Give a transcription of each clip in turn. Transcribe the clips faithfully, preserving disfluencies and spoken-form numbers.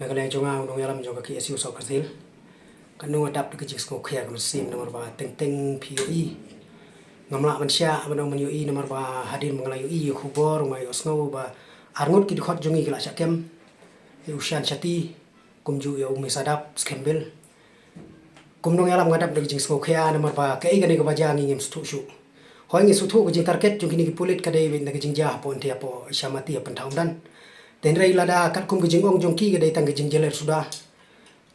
Na ka liang jong nga u nongïalam jong ka KSU South Khasi Hills, katno nga dap da ka jingsngewkhia ka mynsiem namar ba teng teng phi ïohi. Ngam lah ban shah ban ong ban ïohi namar ba hadien ba nga la ïohi ïa khubor nga ïohsngew ba arngut ki dkhot jong ngi ki la shah kem. Ïa u Shan Shati, kumjuh ïa u Misadap Skembil. Kum nongïalam nga dap da ka jingsngewkhia namar ba kaei kane kaba jia ngi ngim sngewthuh shuh. Hooid ngi sngewthuh ka jingtarget jong kine ki pulit ka dei beit na ka jingjia hapoh India hapoh Shamati ha Pynthau Umdan. Te hynrei lada katkum ka jingong jong ki ka dei tang ka jingjyller suda.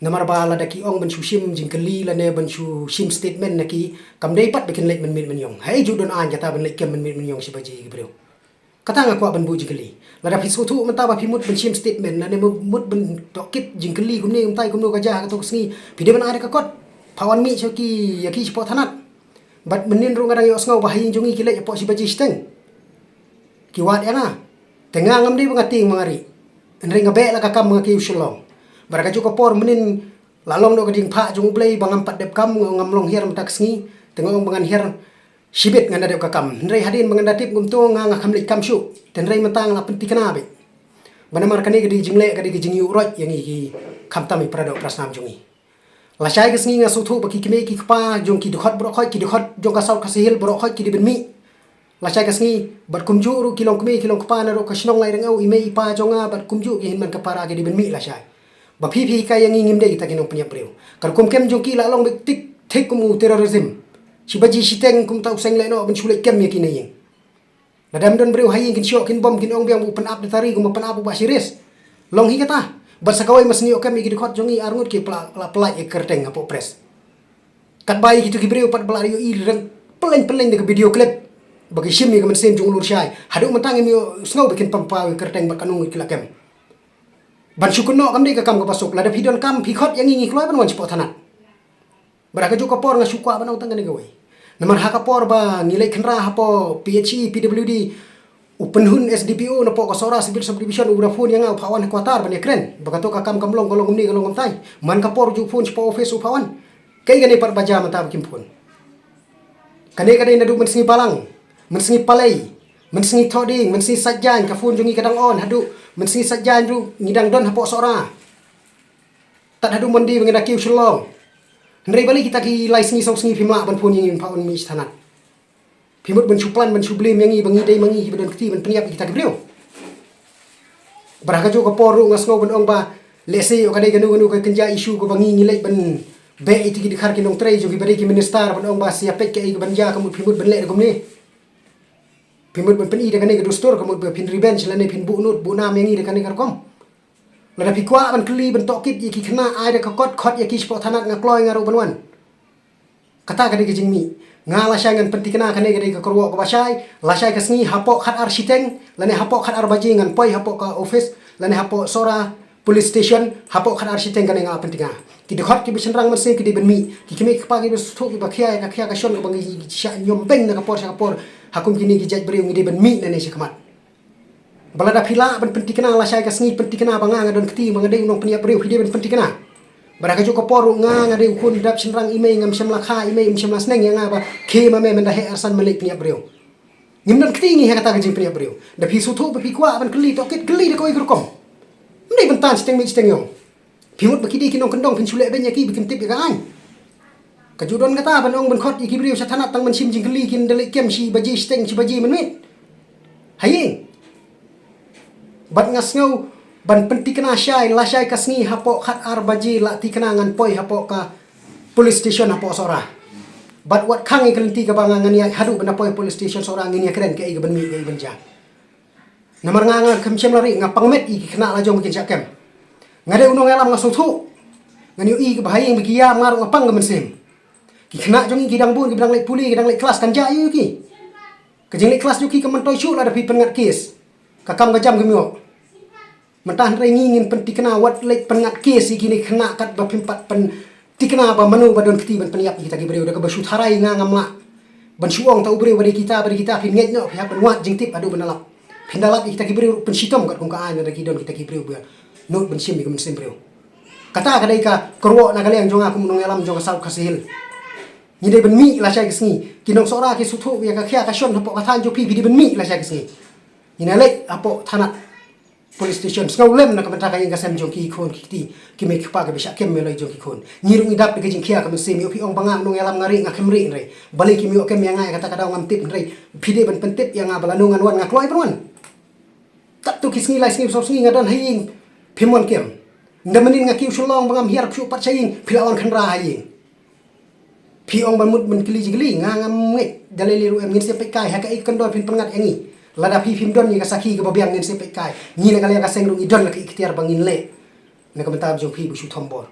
Namar ba lada ki ong ban shu shim jingkylli lane ban shu shim statement na ki, kam dei pat ba kin leit mynmiet mynïong. Haei ju don aiñ kata ban leit kem mynmiet mynïong shi baje ki briew. Kata nga kwah ban buh jingkylli. Lada phi sngewthuh mynta ba phi mut ban shim statement lane mut ban tohkit jingkylli kumne kumtai kumno ka jia ha kato ka sngi, phi dei ban ai da ka kot. Pha wan mih sha ki, ïa ki shapoh thanat. Bad mynnin ruh nga dang ïohsngew ba ha ïing jong ngi ki leit hapoh shi baje shiteng. Ki wad ïa nga. Te nga ngam dei ba nga tieng ma nga rieh. Hynrei nga beh la ka kam nga kiew Shillong. Bad ha kajuh ka por mynnin la long noh ka jingphah jong U Blei ba ngam pat dep kam, ngam long hiar mynta ka sngi. Te nga ong ba ngan hiar shibit ngan da dep ka kam. Hynrei hadien ba ngan da tip kumto nga, nga kham leit kam shuh. Te hynrei mynta nga la pynthikna beit. Ba namar kane ka dei jingleh, ka dei ka jingïuhroit ïa ngi ki, khamtam ïa para doh para snam jong ngi. Lashai ka sngi nga sngewthuh ba ki kmie ki kpa jong ki dkhot baroh khoit, ki dkhot jong ka South Khasi Hills baroh khoit ki dei ban mih lashai ka sngi. Bad kumjuh ruh ki longkmie ki longkpa na ruh ka shnong Lairyngew, i mei i pa jong nga bad kumjuh ki hynmen ka para ki dei ban mih lashai. Ba phi phi hikai ïa ngi ngim dei kita ki nongpynïap briew. Ka rukom kem jong ki la long beit thik thik kum u terrorism. Shi baje shiteng kumta u seng leh noh ban shu leit kem ïa ki na ïing. Lada ym don briew ha ïing kin shoh kin bom kin ong biang ba u pynap da tari kumba pynap u Bah Shiris. Long hi kata. Bad sa kawei ma sngewthuh kem ïa ki dkhot jong ngi arngut ki pla-, la pynlait ïa ka kyrteng hapoh press. Katba ïa kito ki briew pat ba la ïohi reng pyllein pyllein da ka video clip ba ki shim ïa ka mynsiem jong u Lurshai. Haduh mynta ngim ïohsngew ba kin pynpaw ïa ka kyrteng bad katno ngut ki la kem. Ban shu kynnoh kam dei ka kam kaba suk. Lada phi don kam phi khot ïa ngi ngi kloi ban wan shapoh thanat. Bad ha kajuh ka por nga shu kwah ban ong tang kane kawei. Namar ha ka por ba ngi leit khynra hapoh PHE PWD, u pynhun SDPO napoh ka Sohra Civil Subdivision u da phone ïa nga u phah wan ha quarter ban ïakren ba kato ka kam kam long, ka long kumne ka long kumtai. Man ka por ju phone shapoh office u phah wan. Kaei kane pat ba jia mynta ba kim phone. Kane ka dei naduh mynsngi Balang, mynsngi Palei, mynsngi Thohdieng, mynsngi Saitjaiñ ka phone jong ngi ka dang on haduh mynsngi Saitjaiñ ruh ngi dang don hapoh Sohra. Tad haduh Monday ba ngi da kiew Shillong. Hynrei balei kita ki lai sngi saw sngi phim lah ban phone ïa ngi ban phah wan mih sha thanat. Phi mut ban shu plan ban shu blame ïa ngi ba ngi dei ma ngi kiba don kti ban pynïap ïa kita ki briew. Bad ha kajuh ka por ruh nga sngew ban ong ba lehse ïoh ka dei kano kano ka kynja issue kaba ngi ngi leit ban beh ïa ki dkhar ki nongtrei jong kiba dei ki minister ban ong ba sa ïa peit kaei kaban jia, ka mut phi mut ban leh da kumne. Phi mut ban pyni da kane ka dustur, ka mut ba phin revenge lane phin buh nud buh nam ïa ngi da kane ka rukom. Lada phi kwah ban kylli ban tohkit ïa ki khynnah ai da ka kot, khot ïa ki shapoh thanat, nga kloi nga ruh ban wan. Kata ka dei ka jingmih. Nga lashai ngan pynthikna, kane ka dei ka kyrwoh kaba shai. Lashai ka sngi hapoh khatar shiteng lane hapoh khatar baje ngan poi hapoh ka office lane hapoh Sohra Police Station hapoh khatar shiteng, kane nga pynthikna. Ki dkhot kiba shynrang mynsiem ki dei ban mih. Ki kmie ki kpa kiba sngewthuh kiba khia ïa ka khia ka shon kaba ngi shah ñiom beiñ na ka por sha ka por ha kum kine ki jait briew ngi dei ban mih nangne shakhmat. Ba lada phi lah ban pynthikna lashai ka sngi, pynthikna ba nga nga don kti ba nga dei u nongpynïap briew, phi dei ban pynthikna. Bad ha kajuh ka por ruh nga nga dei u khun dap shynrang, i mei ngam shym la kha, i mei um shym la sneng ïa nga ba khie ma me mynta heh arsan me leit pynïap briew. Ngim don kti ngi ha kata ka jingpynïap briew. Da phi sngewthuh ba phi kwah ban kylli tohkit, kylli da kawei ka rukom. Ym dei ban tan shiteng miet shiteng ïong. Phi mut ba ki dei ki nongkyndong phin shu leh beiñ ïa ki ba kim tip ïa ka aiñ. Ka ju don kata ban ong ban khot ïa ki briew sha thanat tang ban shim jingkylli, kin da leit kem shi baje shiteng shi baje mynmiet ha ïing. Bad nga sngew ban pynthikna shai, lashai ka sngi hapoh khatar baje la thikna ngan poi hapoh ka police station hapoh Sohra. Bad wat khang ïa ka lynti kaba nga ngan ïaid haduh ban da poi police station Sohra ngin ïakren kaei kaban mih kaei ban jia. Namar nga nga kham shym la rieh, nga pang met ïa ki khynnah la jong ba kin shah kem. Nga dei u nongïalam nga sngewthuh. Ngan ïohi kiba ha ïing ba ki ïam nga ruh nga pang ka mynsiem. Ki khynnah jong ngi ki dang bun, ki dang leit pule, ki dang leit klas, kan jia ïa ki. Ka jingleit klas jong ki kam myntoi shuh lada phi pynngat case. Ka kam ka jam kim ïoh. Mynta hynrei ngi ngin pynthikna, wat leit pynngat case ïa kine khynnah katba phim pat pyn thikna ba mano ba don kti ban pynïap ïa kita ki briew. Da kaba shu tharai nga ngam lah ban shu ong ta u briew ba dei kita ba dei kita, phin ngeit noh, phi hap ban wad jingtip haduh ban da lap. Phin da lap ïa kita ki briew ruh pynshitom katkum ka aiñ lada ki don kita ki briew ba nud ban shim ïa ka mynsiem briew. Kata ka dei ka kyrwoh na ka liang jong nga kum u nongïalam jong ka South Khasi Hills. Ngi dei ban mih lashai ka sngi. Ki nong Sohra ki sngewthuh ïa ka khia ka shon hapoh ka thaiñ jong phi, phi dei ban mih lashai ka sngi. Ngin ïa leit hapoh thanat. Police station. Sngewlem na ka bynta ka ïing ka sem jong ki khun ki kti, ki mei ki kpa, ki ba shah kem ïa la jong ki khun. Ngi ruh ngi dap da ka jingkhia ka mynsiem, ïoh phi ong ba nga nongïalam nga rieh, nga khlem rieh hynrei balei ki mei ïoh kem ïa nga ïa kata ka daw ngam tip hynrei phi dei ban pyntip ïa nga ba lano ngan wan nga kloi ban wan. Katto ki sngi lai sngi saw sngi nga don ha ïing phim wan kem. Ynda mynnin nga kiew shu long ba ngam hiar shuh pat sha ïing phi la wan khynra ha ïing. Phi ong ban mut ban kylli jingkylli, nga ngam ngeit, da lei lei ruh em, ngin sa peit kai ha kaei ka kyndon phin pynngat ïa ngi. Lada phi phim don ïa ka sakhi kaba biang ngin sa peit kai. Ngi na ka liang ka seng ruh ngi don la ka iktiar ba ngin leh na ka bynta jong phi ba shu thombor.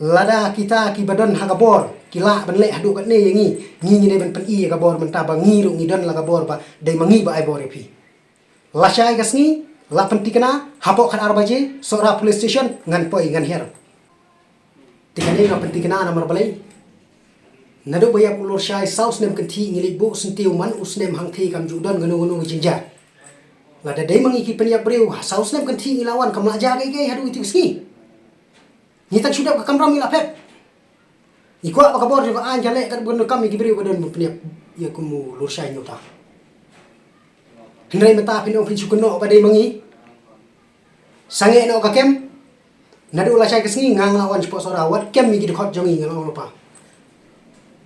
Lada kita kiba don ha ka bor ki lah ban leh haduh katne ïa ngi, ngi ngi dei ban pyni ïa ka bor mynta ba ngi ruh ngi don la ka bor ba dei ma ngi ba ai bor ïa phi. Lashai ka sngi la pynthikna hapoh khatar baje, Sohra Police Station ngan poi ngan hiar. Te kane nga pynthikna namar balei? Naduh ba ïap u Lorshai saw snem kynthih ngi leit buh syntiew man u snem hangthie kam ju don kano kano ka jingjia. Lada dei ma ngi ki pynïap briew ha saw snem kynthih ngi la wan kam lah jia kaei kaei haduh kiti ki sngi. Ngi tang shu dep ka kamram ngi la phet. Ngi kwah ba ka bor jong ka aiñ ka leh katba kan donkam ïa ki briew ba don ban pynïap ïa kum u Lorshai ngi uta. Hynrei mynta phin ong phin shu kynnoh ba dei ma ngi. Sangeh noh ka kem. Naduh lashai ka sngi nga nga la wan shapoh Sohra wat kem ïa ki dkhot jong ngi nga la ong lypa.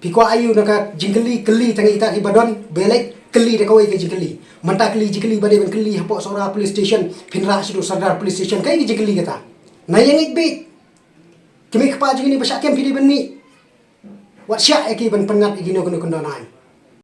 Phi kwah aïu na ka jingkylli, kylli tang ïa kita kiba don, balei kylli da kawei ka jingkylli. Mynta kylli jingkylli ba dei ban kylli hapoh Sohra Police Station, phin rah shaduh Sardar Police Station, kaei ka jingkylli kata. Na ïa ngeit beit. Ki mei ki kpa jong ngi ba shah kem phi dei ban mih. Wat shah ïa ki ban pynngat ïa ki kino kino kyndon aiñ.